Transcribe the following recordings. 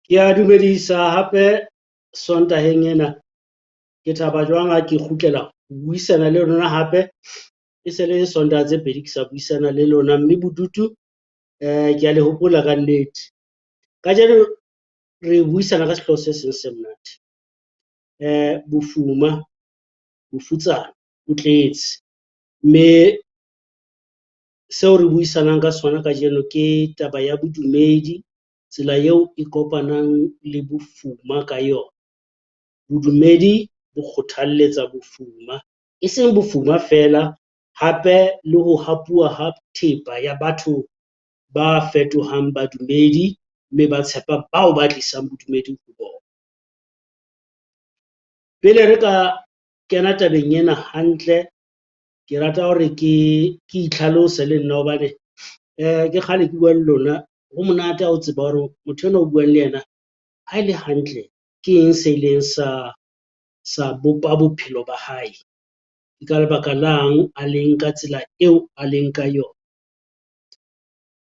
Ke a dumedisa hape Sontaheng ena. Ke thaba jwang ha ke kgutlela ho buisana le lona hape. E se le Sontaha tse pedi ke sa buisana le lona, mme bodutu ke a le hopola ka nnete. Kajeno re buisana ka sehlooho se seng se monate bofuma, bofutsana bo tletse, mme seo re buisanang ka sona kajeno ke taba ya bodumedi, tsela eo e kopanang le bofuma ka yona. Bodumedi bo kgothalletsa bofuma, e seng bofuma feela hape le ho hapuwa ha thepa ya batho ba fetohang badumedi mme ba tshepa bao ba tlisang bodumedi ho bona. Pele re ka kena tabeng ena hantle, ke rata hore ke itlhalose le nna hobane ke kgale ke bua le lona. Ho monate ha o tseba hore motho enwa o buang le yena ha ele hantle ke eng se ileng sa bopa bophelo ba hae. Ke ka lebaka lang a leng ka tsela eo a leng ka yona.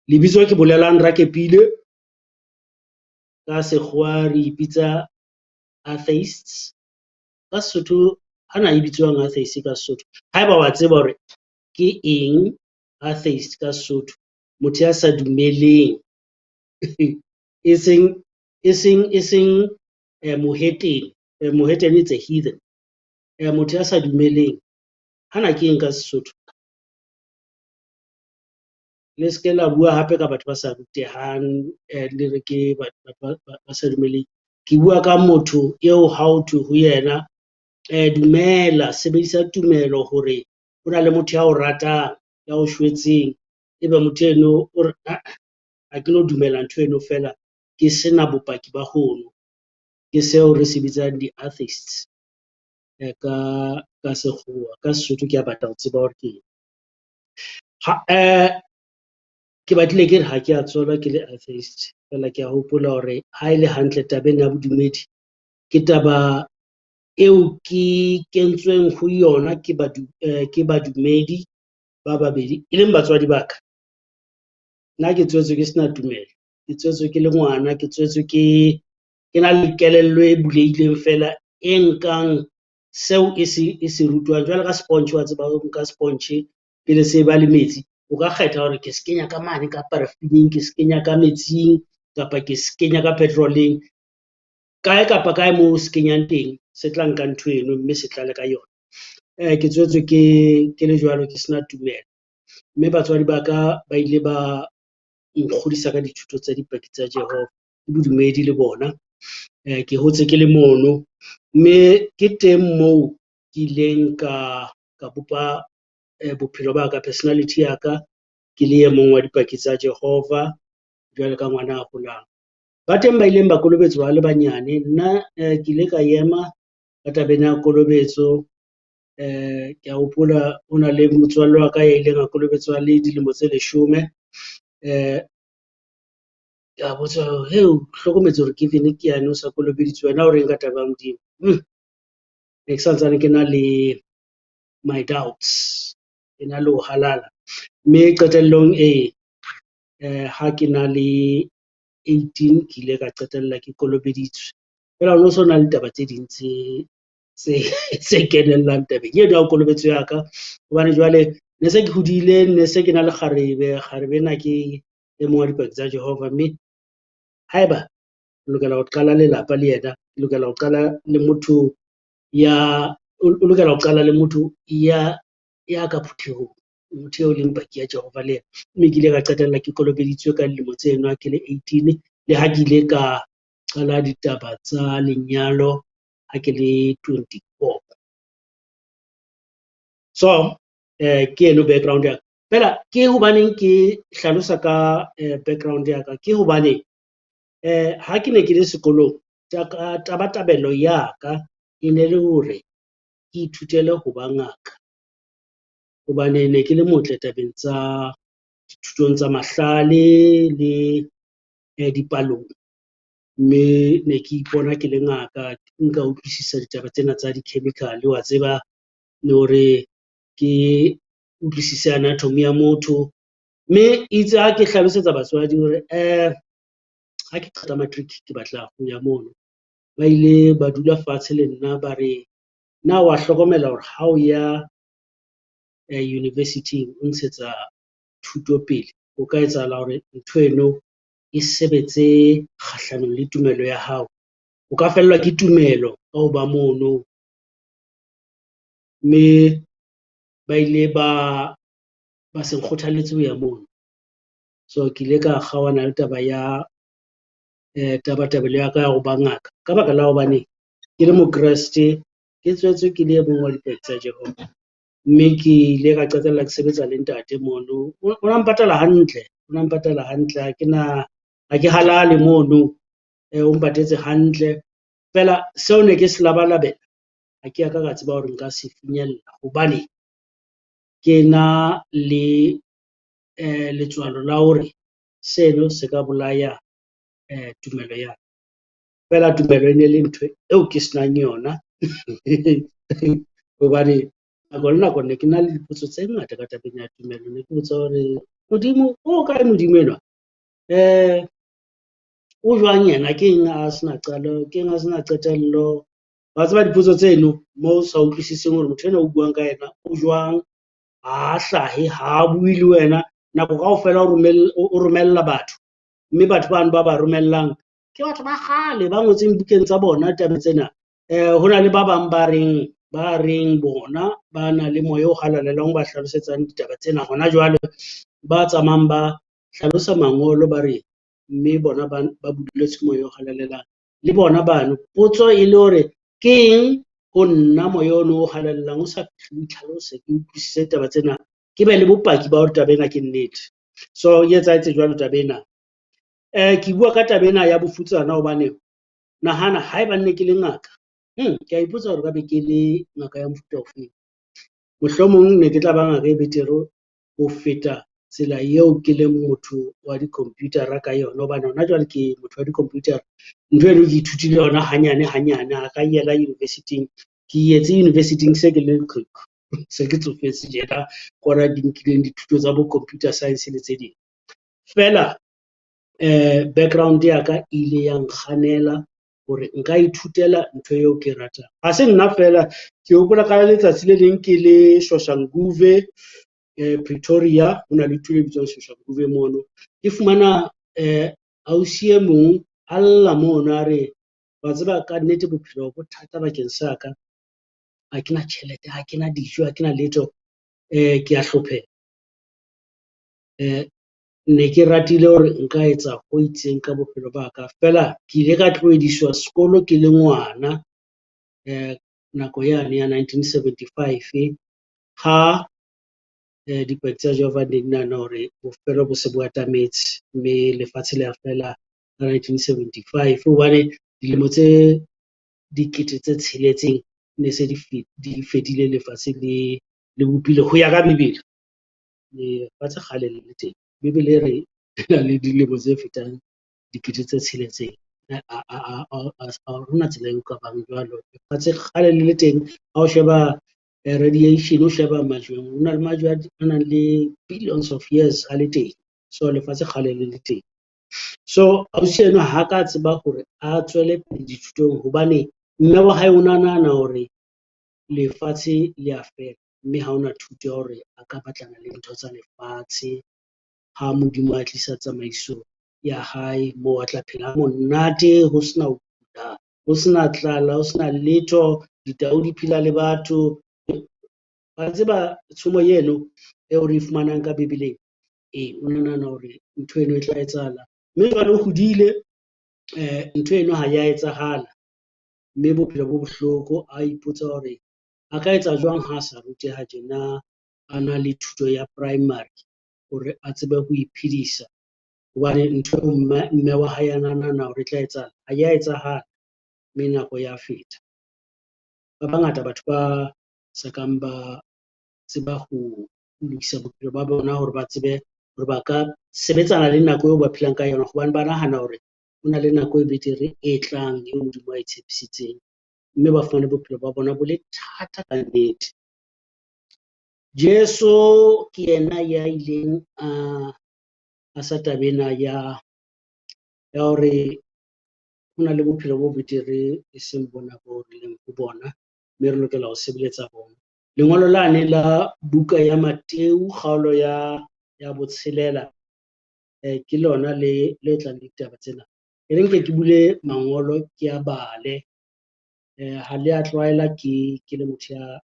Lebitso ke Bolelang Rakepile, ka sekgowa re ipitsa atheists, ka Sesotho hana e bitswang atheist ka Sesotho. Haeba wa tseba hore ke eng atheist ka Sesotho, motho ya sa dumeleng e seng mohetene, mohetene it's a heathen, motho ya sa dumeleng hana ke eng ka Sesotho? Le se ke la bua hape ka batho ba sa rutehang le re ke batho ba sa dumeleng. Ke bua ka motho eo ha ho thwe ho yena dumela, sebedisa tumelo hore ho na le motho ya o ratang, ya o shwetseng, ebe motho eno o re ha ke no dumela ntho eno feela ke sena bopaki ba hono. Ke seo re se bitsang di-atheists ka sekgowa. Ka Sesotho ke a batla ho tseba hore ke eng. Ke batlile ke re ha ke a tswalwa ke le atheist, feela ke a hopola hore ha e le hantle taba ena ya bodumedi ke taba eo ke kentsweng ho yona ke badumedi ba babedi e leng batswadi ba ka. Nna ke tswetswe ke sena tumelo, ke tswetswe ke le ngwana, ke tswetswe ke na le kelello e bulehileng feela e nkang seo e se rutwang. Jwalo ka sponge, wa tseba o nka sponge pele se ba le metsi, o ka kgetha hore ke se kenya ka mane ka paraffin-ing, ke se kenya ka metsing kapa ke se kenya ka petrol-eng. Kae kapa kae moo o se kenyang teng se tla nka ntho eno mme se tlale ka yona. Ke tswetswe ke le jwalo ke sena tumelo, mme batswadi ba ka ba ile ba nkgodisa ka dithuto tsa Dipaki tsa Jehova, ke bodumedi le bona. Ke hotse ke le mono, mme ke teng moo ke ileng ka bopa bophelo ba ka, personality ya ka ke le e mong wa Dipaki tsa Jehova jwalo ka ngwana a holang. Ba teng ba ileng ba kolobetswa ba le banyane, nna ke ile ka ema ka taba ena ya kolobetso. Ke a hopola ho na le motswalle wa ka ya ileng a kolobetswa le dilemo tse 10. Ka botsa hore o hlokometse hore Given ke yane o sa kolobeditswe wena o reng ka taba ya Modimo? Ne ke santsane ke na le my doubts, ke na le ho halala, mme qetellong ha ke na le 18 ke ile ka qetella ke kolobeditswe. Feela ho no so na le taba tse ding tse kenellang tabeng eno ya kolobetso ya ka, hobane jwale ne se ke hodile, ne se ke na le kgarebe, kgarebe ena ke e mong wa Dipaki tsa Jehova, mme haeba o lokela ho qala lelapa le yena, o lokela ho qala le motho ya o lokela ho qala le motho ya ka phuthehong, motho eo leng paki ya Jehova le yena. Mme ke ile ka qetella ke kolobeditswe ka dilemo tseno ha ke le 18, le ha ke ile ka qala ditaba tsa lenyalo ha ke le 24. So ke eno background ya ka. Feela ke hobaneng ke hlalosa ka background ya ka, ke hobane ha ke ne ke le sekolong tabatabelo ya ka e ne le hore ke ithutele ho ba ngaka, hobane ne ke le motle tabeng tsa dithutong tsa mahlale le dipalong, mme ne ke ipona ke le ngaka, nka utlwisisa ditaba tsena tsa di-chemical wa tseba, le hore ke utlwisise anatomy ya motho. Mme itse ha ke hlalosetsa batswadi hore Ha ke qeta matric ke batla ho ya mono. Ba ile ba dula fatshe le nna ba re, na wa hlokomela hore ha o ya university-ing o ntshetsa thuto pele, o ka etsahala hore ntho eno e sebetse kgahlanong le tumelo ya hao. O ka fellwa ke tumelo ka ho ba mono. Mme ba ile ba se nkgothaletse ho ya mono. So ke ile ka kgaohana le taba ya tabatabelo ya ka ya ho ba ngaka. Ka baka la hobane ke le mokreste, ke tswetswe ke le e mong wa dipaki tsa Jehova. Mme ke ile ka qetella ke sebetsa le ntate mono. O na mpatala hantle, o na mpatala hantle, ha ke na, ha ke halale mono, o mpatetse hantle. Feela seo ne ke se labalabela, ha ke a ka ka tseba hore nka se finyella hobane ke na le letswalo la hore seno se ka bolaya tumelo ya ka. Feela tumelo e ne le ntho eo ke senang yona. Hobane nako le nako ne ke na le dipotso tse ngata ka tabeng ya tumelo. Ne ke botsa hore Modimo, o kae Modimo enwa? O jwang yena? Ke eng a sena qalo? Ke eng a sena qetello? Wa tseba dipotso tseno moo o sa utlwisiseng hore motho enwa o buang ka yena o jwang, ha a hlahe, ha a bue le wena. Nako kaofela o romella batho, mme batho bano ba ba romellang ke batho ba kgale ba ngotseng bukeng tsa bona taba tsena. Ho na le ba bang ba reng bona ba na le moya o halalelang o ba hlalosetsang ditaba tsena hona jwale, ba tsamayang ba hlalosa mangolo ba re mme bona ba buduletswe moya o halalelang. Le bona bano potso e le hore ke eng ho nna moya ono o halalelang o sa fihle o itlhalose, ke utlwisise taba tsena, ke be le bopaki ba hore taba ena ke nnete. So e etsahetse jwalo taba ena. Ke bua ka taba ena ya bofutsana hobane nahana haeba nne ke le ngaka, ke a ipotsa hore ka be ke le ngaka ya mofuta ofeng. Mohlomong ne ke tla ba ngaka e betere ho feta tsela eo ke leng motho wa di-computer-a ka yona, hobane hona jwale ke motho wa di-computer. Ntho eno ke ithutile yona hanyane hanyane, ha ka yela university-ing. Ke etse university-ing se ke le leqheku, se ke tsofetse tjena, ke hona ke nkileng dithuto tsa bo computer science le tse ding. Feela background ya ka e ile ya nkganela hore nka ithutela ntho eo ke e ratang. Ha se nna feela, ke hopola ka letsatsi le leng ke le Soshanguve, Pretoria, ho na le tulo e bitswang Soshanguve mono. Ke fumana ausi e mong a lla mono a re, wa tseba ka nnete bophelo bo thata bakeng sa ka, ha ke na tjhelete, ha ke na dijo, ha ke na letho, ke a hlopheha. Ne ke ratile hore nka etsa ho itseng ka bophelo ba ka, feela ke ile ka tlohediswa sekolo ke le ngwana, nako yane ya 1975 ha dipaki tsa Jehova di nahana hore bofelo bo se bo atametse mme lefatshe le a fela ka 1975, hobane dilemo tse 6,000 ne se di fedile lefatshe le bopile ho ya ka Bibele. Lefatshe kgale le le teng. Bibele e re e na le dilemo tse fetang 6,000. Ha hona tsela eo ka bang jwalo. Lefatshe kgale le le teng. Ha o sheba radiation, o sheba majweng, ho na le majwe a nang le billions of years a le teng. So lefatshe kgale le le teng. So ausi enwa ha ka tseba hore a tswele pele dithutong hobane mme wa hae o na nahana hore lefatshe le a fela, mme ha hona thuto ya hore a ka batlana le ntho tsa lefatshe ha Modimo a tlisa tsamaiso ya hae moo a tla phela monate, ho sena ho kula, ho sena tlala, ho sena letho, ditau di phela le batho. Wa tseba tshomo eno eo re e fumanang ka Bibeleng? Ee, o nahana hore ntho eno e tla etsahala. Mme jwale o hodile, ntho eno ha ya etsahala. Mme bophelo bo bohloko, a ipotsa hore a ka etsa jwang ha a sa ruteha tjena, a na le thuto ya primary hore a tsebe ho iphedisa. Hobane ntho eo mme wa hae a nahana hore e tla etsahala, ha ya etsahala, mme nako ya feta. Ba bangata batho ba sa kang ba tseba ho lokisa bophelo ba bona hore ba tsebe hore ba ka sebetsana le nako eo ba phelang ka yona, hobane ba nahana hore ho na le nako e betere e tlang eo Modimo a e tshepisitseng, mme ba fumane bophelo ba bona bo le thata ka nnete. Jesu ke yena ya ileng a sa taba ena ya ya hore ho na le bophelo bo betere e seng bona bo re leng ho bona, mme re lokela ho sebeletsa bona. Lengolo lane la buka ya Mateu kgaolo ya botshelela ke lona le tlang le ditaba tsena. E re nke ke bule mangolo ke a bale. Ha le a tlwaela ke le motho ya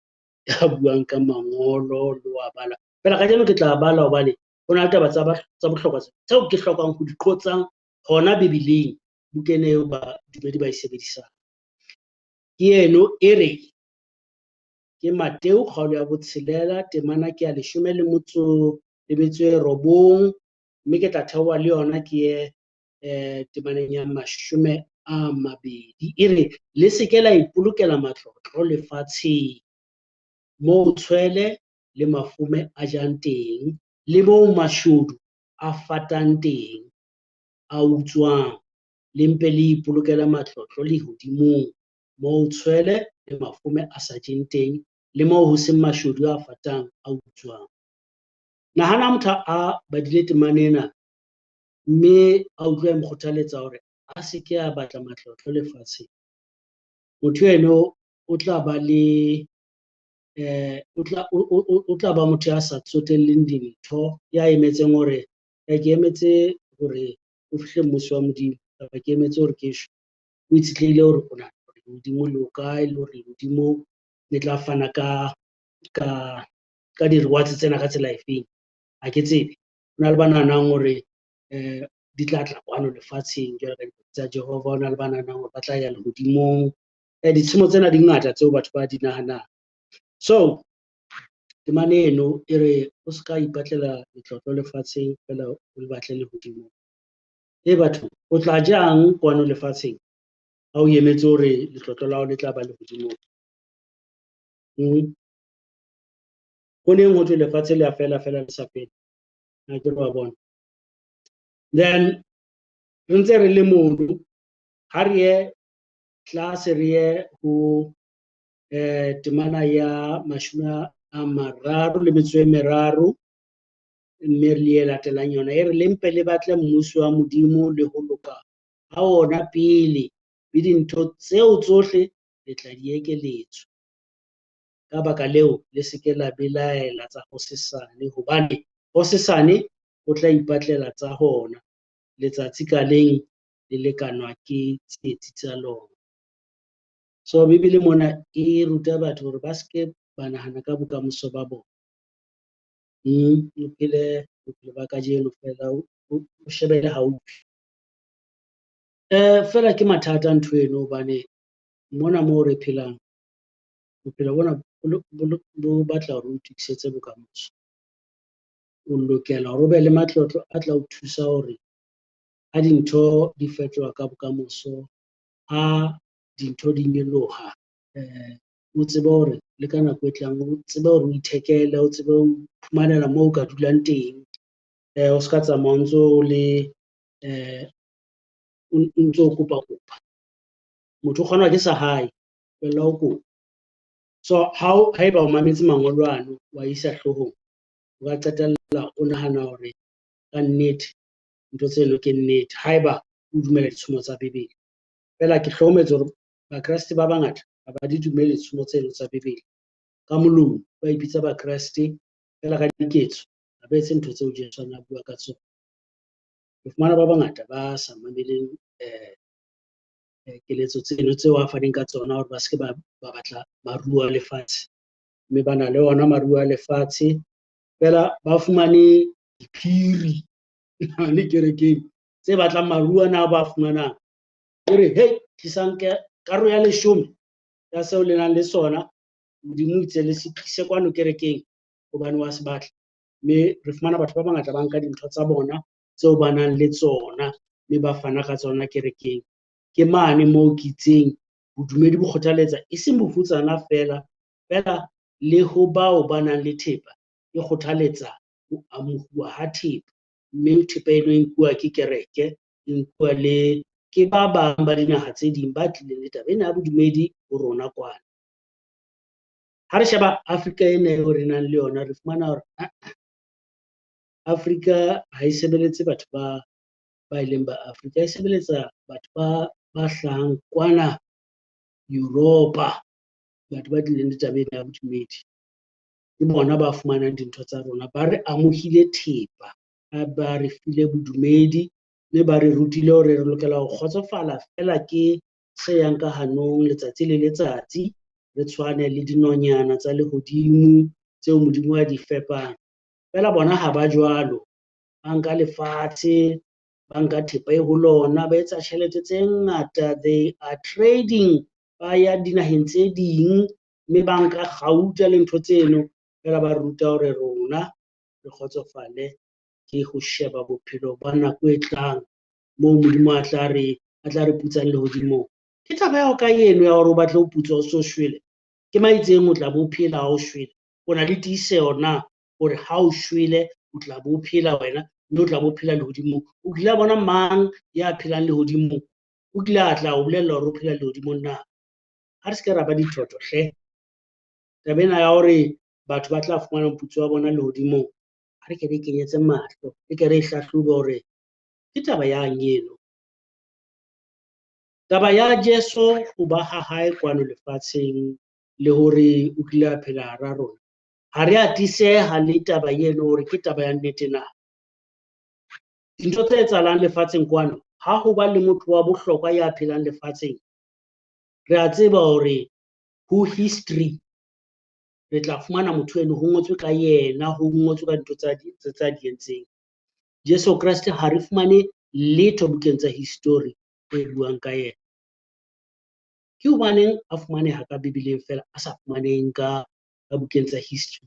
buang ka mangolo le wa bala. Fela kajeno ke tla bala hobane ho na le taba tsa bohlokwa tseo ke hlokang ho di qotsang hona Bibeleng, bukeng eo badumedi ba e sebedisang. Ke eno e re ke Mateu kgaolo ya botshelela temana ke ya leshome le motso le metso e robong, mme ke tla theoha le yona ke ye temaneng ya 20. E re le se ke la ipolokela matlotlo lefatsheng moo tshwele le mafome a jang teng, le moo mashodu a fatang teng a utswang, le mpe le ipolokele matlotlo lehodimong moo tshwele le mafome a sa jeng teng, le moo ho seng mashodu a fatang a utswang. Nahana motho a badile temana ena mme a utlwa e mo kgothaletsa hore a se ke a batla matlotlo lefatsheng. Motho eno o tla ba le o tla ba motho ya sa tsotelleng dintho, ya emetseng hore ke emetse hore o fihle mmuso wa Modimo, kapa ke emetse hore ke shwe. O itshetlehile hore o nahana hore lehodimo le ho kae, le hore lehodimo le tla fana ka di-rewards tsena ka tsela efeng, ha ke tsebe. Ho na le ba nahanang hore di tla tla kwano lefatsheng jwalo ka dipaki tsa Jehova, ho na le ba nahanang hore ba tla ya lehodimong. Ditshomo tsena di ngata tseo batho ba di nahanang. So temana eno e re o se ka ipatlela letlotlo lefatsheng fela o le batle lehodimong. E batho, o tla jang kwano lefatsheng ha o emetse hore letlotlo la hao le tla ba lehodimong? Ho neng ho thwe lefatshe le a fela fela le sa fele. Ha ke re wa bona. Then re ntse re le mono, ha re ye tlase re ye ho temana ya 33, mme re le e latelang yona e re le mpe le batle mmuso wa Modimo le ho loka ha ona pele, le dintho tseo tsohle le tla di ekeletswa. Ka baka leo le se ke la belaela tsa hosesane, hobane hosesane o tla ipatlela tsa hona. Letsatsi ka leng le lekanwa ke tsietsi tsa lona. So Bibele mona e ruta batho hore ba se ke ba nahana ka bokamoso ba bona. O phele bophelo ba kajeno fela, o shebele haufi. Fela ke mathata ntho eno, hobane mona moo re phelang, bophelo bona bo batla hore o itokisetse bokamoso. O lokela hore o be le matlotlo a tla o thusa hore ha dintho di fetoha ka bokamoso, ha dintho di nyoloha, o tsebe hore le ka nako e tlang o tsebe hore o ithekele, o tsebe ho iphumanela moo o ka dulang teng. O ska tsamaya o ntso le o ntso kopa kopa. Motho o kgonwa ke sa hae, tlohella ho kopa. So haeba o mametse mangolo ano wa isa hloohong, o ka qetella o nahana hore ka nnete ntho tseno ke nnete haeba o dumela ditshomo tsa Bibele. Fela ke hlokometse hore Bakreste ba bangata ha ba di dumele ditshomo tseno tsa Bibele. Ka molomo ba ipitsa Bakreste, fela ka diketso ha ba etse ntho tseo Jesu a ne a bua ka tsona. Re fumana ba bangata ba sa mameleng keletso tseno tseo a faneng ka tsona hore ba se ke ba batla maruo a lefatshe, mme ba na le ona maruo a lefatshe, fela ba fumane diphiri mane kerekeng tse batlang maruo ana a ba fumanang. E re, hey, tlisang karolo ya leshome ya seo le nang le sona, Modimo o itse le se tlise kwano kerekeng hobane wa se batla. Mme re fumana batho ba bangata ba nka dintho tsa bona tseo ba nang le tsona mme ba fana ka tsona kerekeng. Ke mane moo ke itseng bodumedi bo kgothaletsa e seng bofutsana fela, fela le ho bao ba nang le thepa, e kgothaletsa ho amohuwa ha thepa, mme thepa eno e nkuwa ke kereke, e nkuwa le ke ba bang ba dinaha tse ding ba tlileng le taba ena ya bodumedi ho rona kwana. Ha re sheba Afrika ena eo re nang le yona, re fumana hore Afrika ha e sebeletse batho ba e leng ba Afrika, e sebeletsa batho ba hlahang kwana Europa, batho ba tlileng le taba ena ya bodumedi. Ke bona ba fumanang dintho tsa rona, ba re amohile thepa, ba re file bodumedi, mme ba re rutile hore re lokela ho kgotsofala feela ke se yang ka hanong letsatsi le letsatsi, re tshwane le dinonyana tsa lehodimo tseo Modimo a di fepang. Feela bona ha ba jwalo, ba nka lefatshe, ba nka thepa e ho lona, ba etsa tjhelete tse ngata, they are trading, ba ya dinaheng tse ding mme ba nka kgauta le ntho tseno. Feela ba ruta hore rona re kgotsofale ke ho sheba bophelo ba nako e tlang moo Modimo a tla re putsang lehodimong. Ke taba ya ho ka eno ya hore o batle ho putswa o so shwele. Ke mang itseng o tla bo phela ha o shwele? O na le tiiseho na hore ha o shwele o tla bo phela wena, mme o tla bo phela lehodimong? O kile a bona mang ya phelang lehodimong? O kile a tla o bolella hore o phela lehodimong na? Ha re se ke ra ba dithoto hle. Taba ena ya hore batho ba tla fumana moputso wa bona lehodimong, ha re ke re kenyetse mahlo, re ke re hlahlobe hore ke taba yang eno. Taba ya Jesu ho ba ha hae kwano lefatsheng le hore o kile a phela hara rona, ha re a tiiseha le taba eno hore ke taba ya nnete na. Dintho tse etsahalang lefatsheng kwano, ha ho ba le motho wa bohlokwa ya phelang lefatsheng, re a tseba hore ho history re tla fumana motho eno, ho ngotswe ka yena, ho ngotswe ka dintho tsa di entseng. Jesu Kreste ha re fumane letho bukeng tsa history e buang ka yena. Ke hobaneng a fumaneha ka Bibeleng feela, a sa fumaneng ka bukeng tsa history?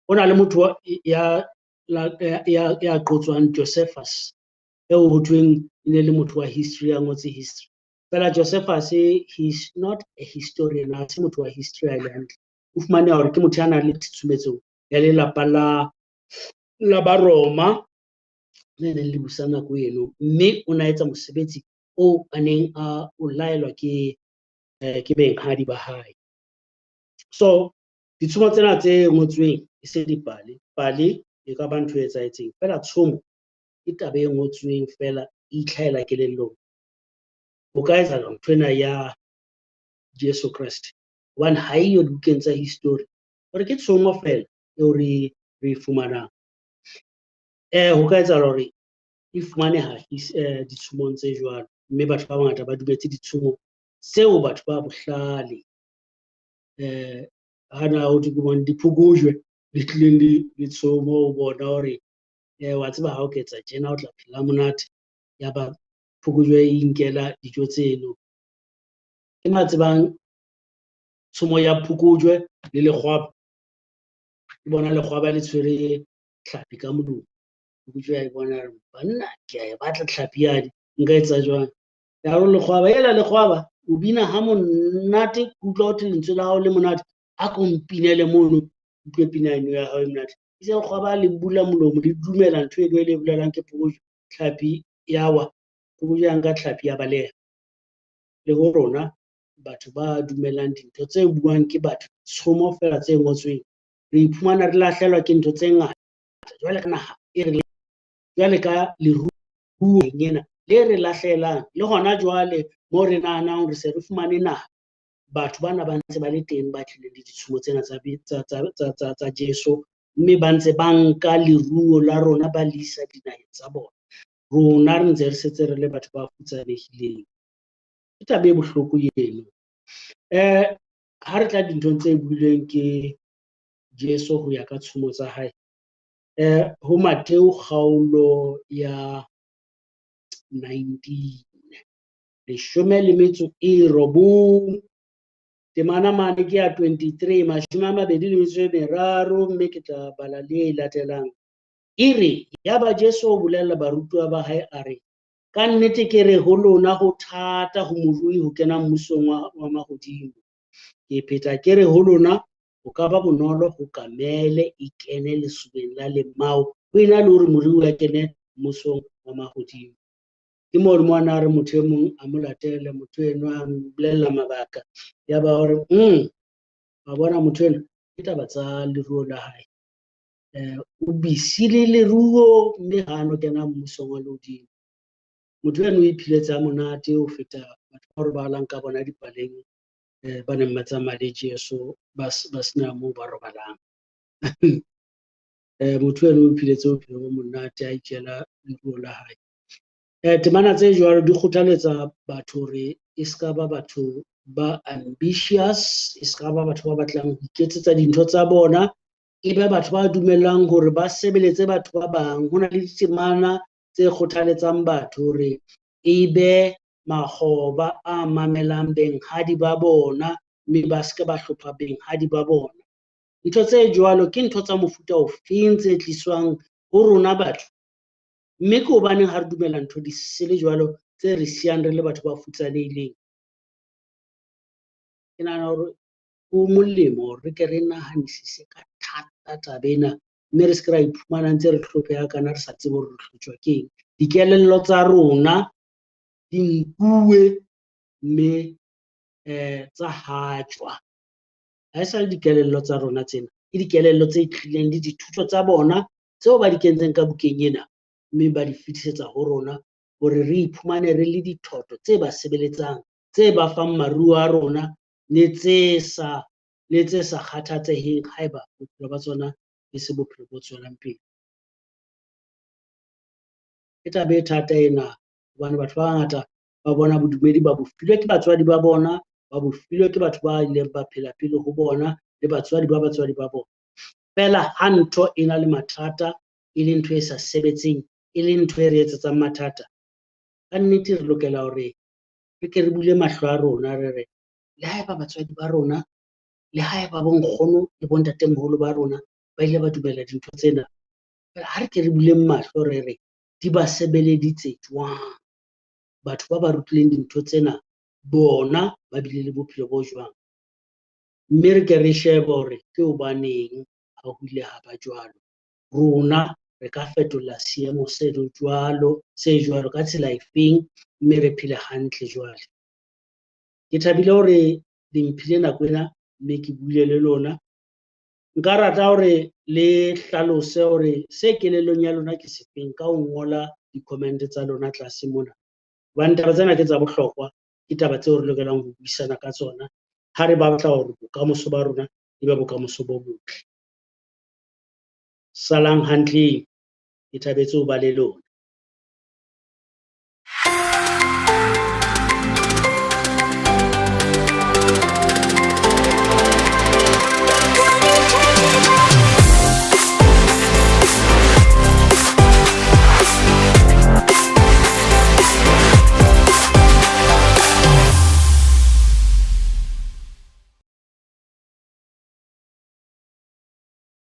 Ho na le motho ya qotswang Josephus, eo ho thweng e ne le motho wa history, ya ngotse history. Feela Josephus, he is not a historian, ha se motho wa history ha e le hantle. O fumaneha hore ke motho ya nang le tshusumetso ya lelapa la Baroma le neng le busa nako eno, mme o na etsa mosebetsi o a neng a o laelwa ke benghadi ba hae. So ditshomo tsena tse ngotsweng e se dipale, pale e ka ba ntho e etsahetseng, feela tshomo ke taba e ngotsweng feela e itlhahela kelellong. Ho ka etsahala ntho ena ya Jesu Kreste hobane ha eyo dibukeng tsa history, hore ke tshomo feela eo re e fumanang. Ho ka etsahala hore e fumaneha ditshomong tse jwalo, mme batho ba bangata ba dumetse ditshomo tseo batho ba bohlale hana ho thwe ke bone diphokojwe di tlileng le tshomo ho bona hore wa tseba ha o ka etsa tjena o tla phela monate, ya ba phokojwe e inkela dijo tseno. Ke ma tsebang tshomo ya phokojwe le lekgwaba. Ke bona lekgwaba le tshwere tlhapi ka molomo. Phokojwe ya e bona, banna ke a e batla tlhapi yane, nka etsa jwang? Ya re lekgwaba, ela lekgwaba, o bina ha monate, ke utlwa ho thwe lentswe la hao le monate, a ko mpinele mono, utlwe pina eno ya hao e monate. Itse lekgwaba le bula molomo, le dumela ntho eno e le bolelang ke phokojwe, tlhapi ya wa, phokojwe ya nka tlhapi ya baleha. Le ho rona batho ba dumelang dintho tse buang ke batho, tshomo feela tse ngotsweng, re iphumana re lahlehelwa ke ntho tse ngata. Jwale ka naha e re jwale ka leruo ena le re lahlelang, le hona jwale mo re nahanang hore se re fumane naha, batho bana ba ntse ba le teng ba tlileng le ditshomo tsena tsa Jesu, mme ba ntse ba nka leruo la rona ba le isa dinaheng tsa bona. Rona re ntse re setse re le batho ba futsanehileng. Ke taba e bohloko eno. Ha re tla dinthong tse builweng ke Jesu ho ya ka tshomo tsa hae, ho Mateo kgaolo ya 19, 19, temana mane ke ya 23, 23, mme ke tla bala le e latelang. E re, yaba Jesu o bolella barutuwa ba hae a re, ka nnete ke re ho lona ho thata ho morui ho kena mmusong wa mahodimo. Ke pheta ke re ho lona ho ka ba bonolo ho kamele e kene lesobeng la lemao ho ena le hore morui a kene mmusong wa mahodimo. Ke moo le mo a re motho e mong a mo latele, motho enwa a mo bolella mabaka, ya ba hore wa bona motho enwa ke taba tsa leruo la hae, o busy le leruo mme ha no kena mmusong wa lehodimo. Motho eno o iphiletse ha monate ho feta batho bao re balang ka bona dipaleng ba neng ba tsamaya le Jesu ba sena moo ba robalang. Motho eno o iphiletse bophelo bo monate a itjela leruo la hae. Temana tse jwalo di kgothaletsa batho hore e ska ba batho ba ambitious, e ska ba batho ba batlang ho iketsetsa dintho tsa bona, e be batho ba dumellang hore ba sebeletse batho ba bang. Ho na le ditemana tse kgothaletsang batho hore e be makgoba a mamelang benghadi ba bona, mme ba se ba hlopha benghadi ba bona. Ntho tse jwalo ke ntho tsa mofuta ofeng tse tliswang ho rona batho? Mme ke hobaneng ha re dumela ntho di sele jwalo tse re siyang re le batho ba futsanehileng? Ke nahana hore ho molemo hore re ke re nahanisise ka thata taba ena, mme re se ke ra iphumana ntse re hlopheha kana re sa tsebe hore re hlotjwa ke eng. Dikelello tsa rona di nkuwe mme tsa hatjwa. Ha e sa le dikelello tsa rona tsena, ke dikelello tse tlileng le dithuto tsa bona tseo ba di kentseng ka bukeng ena, mme ba di fetisetsa ho rona hore re iphumane re le dithoto tse ba sebeletsang, tse ba fang maruo a rona le tse sa kgathatseheng haeba bophelo ba tsona e se bophelo bo tswelang pele. Ke taba e thata ena hobane batho ba bangata ba bona bodumedi ba bo filwe ke batswadi ba bona, ba bo filwe ke batho ba ileng ba phela pele ho bona le batswadi ba batswadi ba bona. Feela ha ntho e na le mathata, e le ntho e sa sebetseng, e le ntho e re etsetsang mathata, ka nnete re lokela hore re ke re bule mahlo a rona re re, le haeba batswadi ba rona, le haeba bonkgono le bontatemoholo ba rona ba ile ba dumela dintho tsena, ha re ke re buleng mahlo re re di ba sebeleditse jwang? Batho ba ba rutileng dintho tsena bona ba bile le bophelo bo jwang? Mme re ke re shebe hore ke hobaneng ha ho ile ha ba jwalo. Rona re ka fetola seemo se jwalo ka tsela efeng, mme re phele hantle jwale. Ke thabile hore le mphile nako ena mme ke buile le lona. Nka rata hore le hlalose hore se kelellong ya lona ke sefeng ka ho ngola di-comment tsa lona tlase mona. Hobane taba tsena ke tsa bohlokwa, ke taba tseo re lokelang ho buisana ka tsona ha re batla hore bokamoso ba rona e be bokamoso bo botle. Salang hantle, ke thabetse ho ba le lona.